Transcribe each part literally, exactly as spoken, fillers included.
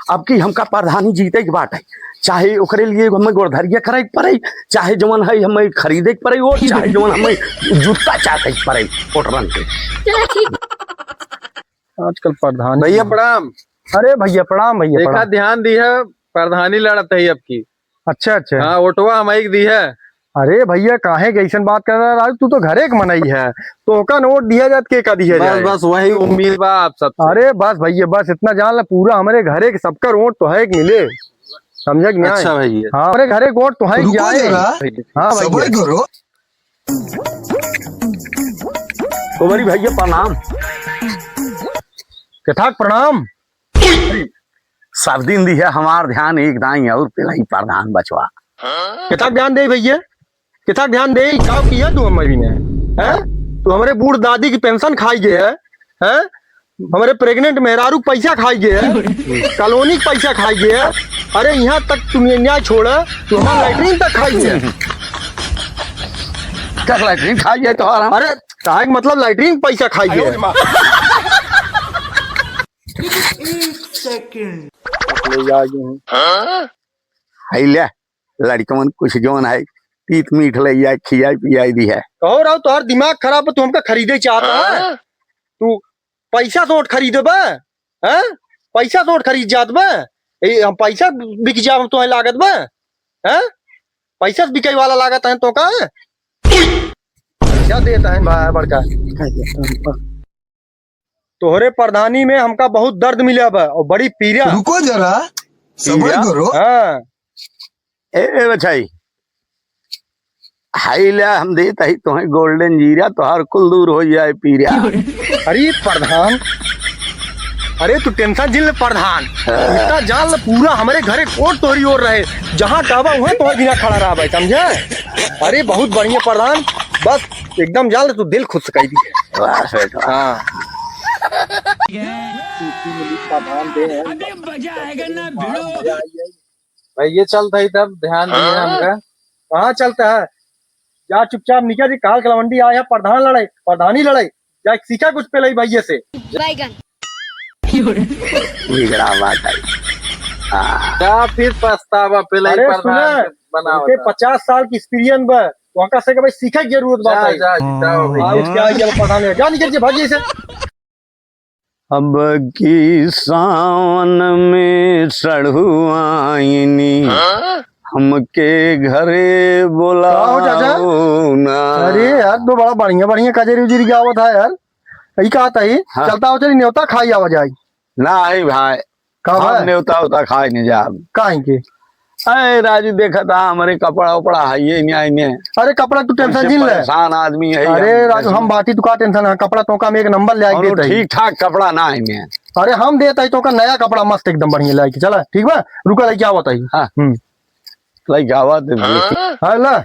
अब की हमका प्रधानी जीते के बाटे, चाहे ओकरे लिए हमें गोड़धरिया करे के पड़े, चाहे जवन है हमें खरीदे के पड़े वोट, चाहे जवन हमें जूता चाटे के पड़े वोटरन के। चलो ठीक। आजकल प्रधानी भैया प्रणाम। अरे भैया प्रणाम, भैया देखा प्रणाम। ध्यान दी है, प्रधानी लड़त है अब की। अच्छा, अच्छा। हाँ, वोटवा हम एक दी है। अरे भैया, काहे के ऐसन बात कर रहा है राजू? तू तो घरे के मनई है, तो ओका न वोट दिया जात, के का दिया बस, जाए? बस वही उम्मीद बा आप सबसे। अरे बस भैया, बस इतना जान ले, पूरा हमरे घरे के सबकर वोट तोहे के मिले, समझे कि नहीं? अच्छा भैया। हाँ, हमरे घरे के वोट तोहे के रुको जाए। जरा, हाँ भैया। सबर करो। कुंवरी भैया प्रणाम। केथाक प्रणाम। सब दिन दिहे हमार ध्यान एक दाई और पेलई प्रधान बचवा। केथाक ध्यान दे भैया, केथाक ध्यान दे, का किया तू हमारी ने? हैं? तू हमरे बूढ़ दादी की पेंशन खाई गए है, हैं? हमरे प्रेग्नेंट मेहरारू के पैसा खाई गए है, कॉलोनी के पैसा खाई गए है। अरे यहाँ तक तू न्याय छोड़ा, तू हमार लैट्रिन तक खाई गए। का लैट्रिन खाई गए तोहार? अरे काहे के मतलब लैट्रिन पैसा खाई गए। एक सेकंड। ले आ गए हैं। हाँ? है ले, लड़कवन कुछ जौन है, तीत मीठ ले जाए, खियाई पियाई दी है। कहो राव, तोहर दिमाग खराब है, तू हमका खरीदे चाहता है? हाँ? तू पैसा से वोट खरीदे बा? हैं? पैसा से वोट खरीद जात बा? ए, हम पैसा बिक जाब, हम तोहे लागत बा? हैं? पैसा से बिकाई वाला लागत है तो का? क्या देता है बा-, बड़का? तोहरे प्रधानी में हमका बहुत दर्द मिला बा और बड़ी पीड़ा। रुको जरा, सबर पीड़ा? करो। हाँ। ए, ए बछाई, हाई ले हम देत ही तोहे गोल्डन जीरा, तोहार कुल दूर हो जाए पीरा। अरे प्रधान, अरे तू टेंशन जिन ले प्रधान, इतना जान ले पूरा हमरे घरे कोट तोहरी ओर रहे, जहाँ कहबा वहाँ तोहरे बिना खड़ा रहबे, समझे? अरे बहुत बढ़िया प्रधान, बस एकदम जान ले तू दिल खुश कर दी। वाह बेटा। हाँ। प्रधान दे हैं। अबे मजा आएगा ना भिड़ो। भैया चलत ही तब ध्यान दिए हाँ? हमका। कहाँ चलता है? जा चुपचाप निकल जी, काल कलवंडी आया है, प्रधान लड़ाई, प्रधानी लड़ाई, जा सीखा कुछ पेलई भैया से। बैगन। बिगड़ा बात है। हाँ। जा फिर पछतावा पेलई अरे प्रधान सुना, के बनावत उनके है। पचास साल की एक्सपीरियंस बा, वहाँ से के भाई सीखे की जरूरत बा जा, भाई। जा, जाओ भैया। हाँ, उसके आगे अब प्रधान है। जा निकल जी, भाग जी से। अब की सावन में सढ़ुआइनी, हाँ? हमके घरे का हो चाचा? बोलाओ ना। अरे यार, तो बड़ा बढ़िया बढ़िया कजरी उजरी गावत है यार। यही कहा था ही, हाँ। चलता हो चली न्योता खाई आवा जाए। ना आई भाई, का हम भाई? न्योता उता खाए नहीं जाब। काहे के? अरे राजू, देखा था हमरे कपड़ा उपड़ा है ये नहीं आईने। अरे कपड़ा तू टेंशन जिन ले। परेशान आदमी है अरे हम। राजू, हम बाटी तू का टेंशन है, कपड़ा तो का हम एक नंबर ले आके देत ही। ठीक ठाक कपड़ा ना आईने। अरे हम देत ही तो का नया कपड़ा मस्त एकदम बढ़िया ले आके, चला ठीक बा, रुका लेके आवत ही। हाँ। हम्म। लेके आवत ही। हाँ ला,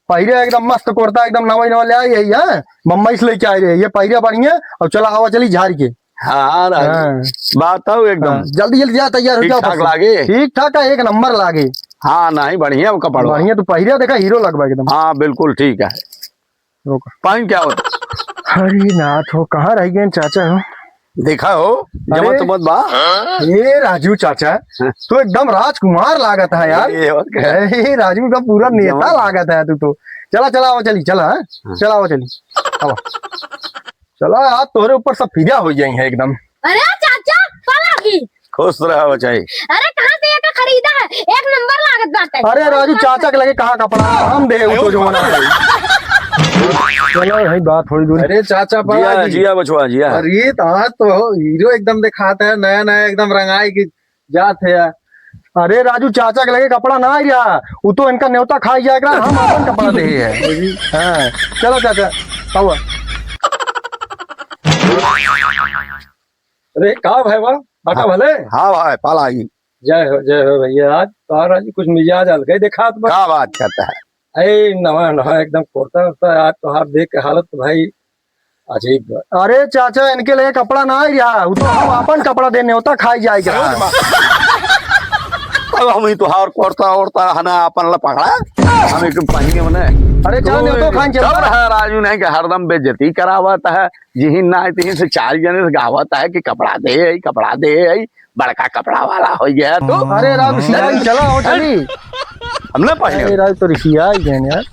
पहिरे एकदम मस्त कुर्ता एकदम नवा नवा ले आई है, हाँ? बम्बई से लेके आए रहे, ये पहिरे बढ़िया, और चला आवा चली झाड़ के। हाँ, राजू। हाँ। बात हो एकदम। हाँ, जल्दी, जल्दी जा, तैयार हो ठीक जाओ ठाक बस। लागे? ठीक ठाक है, एक नंबर लागे। हाँ, नहीं, बढ़िया वो कपड़वा। बढ़िया, तू पहिरे देखा, हीरो लगबा एकदम। हाँ, बिल्कुल ठीक है। रोक। पाइन क्या होता? अरे नाथ हो, कहाँ रह गए चाचा हो? देखा हो, अरे, जमा तो मत बा। ए राजू चाचा, हाँ। तू एकदम राजकुमार लागत है यार। ए, और क्या? ए राजू का पूरा नेता जमा। लागत है तू तो। चला, चला, आओ चली, चला, हाँ? हाँ। चला, आओ चली। आओ। चला, आज तोहरे ऊपर सब फिदा हो जाई है एकदम। अरे चाचा, पाला की। खुश रहा बचाई। अरे कहाँ से एका खरीदा है? एक नंबर लागत बाटे। अरे राजू, चाचा के लगे कहाँ कपड़ा? हम दे उ तो जो बना है। चलो भाई, बात थोड़ी दूर। अरे चाचा, पाला जिया, की। जिया बचवा, जिया। अरे तो आज तो हीरो एकदम दिखाता है, नया नया एकदम रंगाई की जात है यार। अरे राजू, चाचा के लगे कपड़ा ना आई रहा, वो तो इनका न्योता खाई जाए रहा, हम अपन कपड़ा दे है। हाँ, चलो चाचा, आओ। अरे का भाई बा, बाटा हाँ। भले? हाँ भाई, पाला आई। जय हो, जय हो भैया। आज तोहार आज कुछ मिजाज अलगे देखात बा। का बात करता है? अरे नवा नवा एकदम कुर्ता उर्ता, आज तोहार देख के हालत तो भाई अजीब बा। अरे चाचा, इनके लिए कपड़ा ना आई रहा, वो तो हम अपन कपड़ा देने होता, खाई जाए क्या? अब हम ही तोहार कुर्ता उर्ता है ना, अपन ला पकड़ा, हम एक पहिने मने। अरे चल, तू न्योतो खान चल। चल रहा राजू नहीं कि हरदम बेइज्जती करावत है, जिहिन ना तिहिन से चार जने से गावत है कि कपड़ा दे आई, कपड़ा दे आई, बड़का कपड़ा वाला हो गया तू। अरे राजू सियाई चला हो चली। हम ना पहने। अरे राजू तो रिसियाई गए यार।